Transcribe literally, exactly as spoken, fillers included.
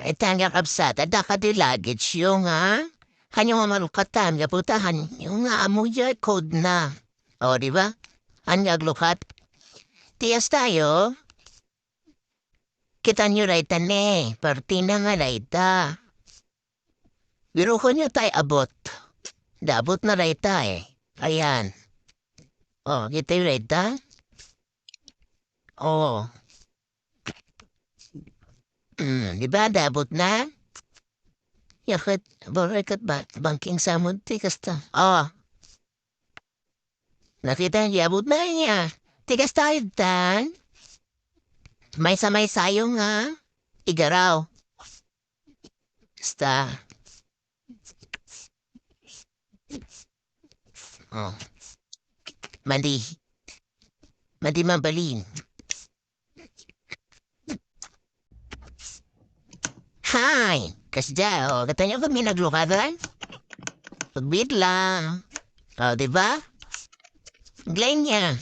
Ita nga kabsat, adda kadi luggage yo nga. Kanyo nga malukat ta, nga putahan yo nga amo ya code na. O, di ba? Anya aglukat. Tiyas tayo. Kita nyo dayta ne, partina nga dayta. Birukon nyo tay abot. Dabot na dayta eh. Ayan. O, kita nyo dayta? O. Mm, di ba? Dabot na? Yakat, baray kat ba? Bangking samon ti kasta. O. Nakita niya, abot na niya. Tigas tayo tan. May sa may sayo nga. Igaraw. Basta. O. Mali. Mali mabalin. Hi! Kasda, o, kata niyo kami naglukadan? Pagbid lang. O, di ba? Glenya.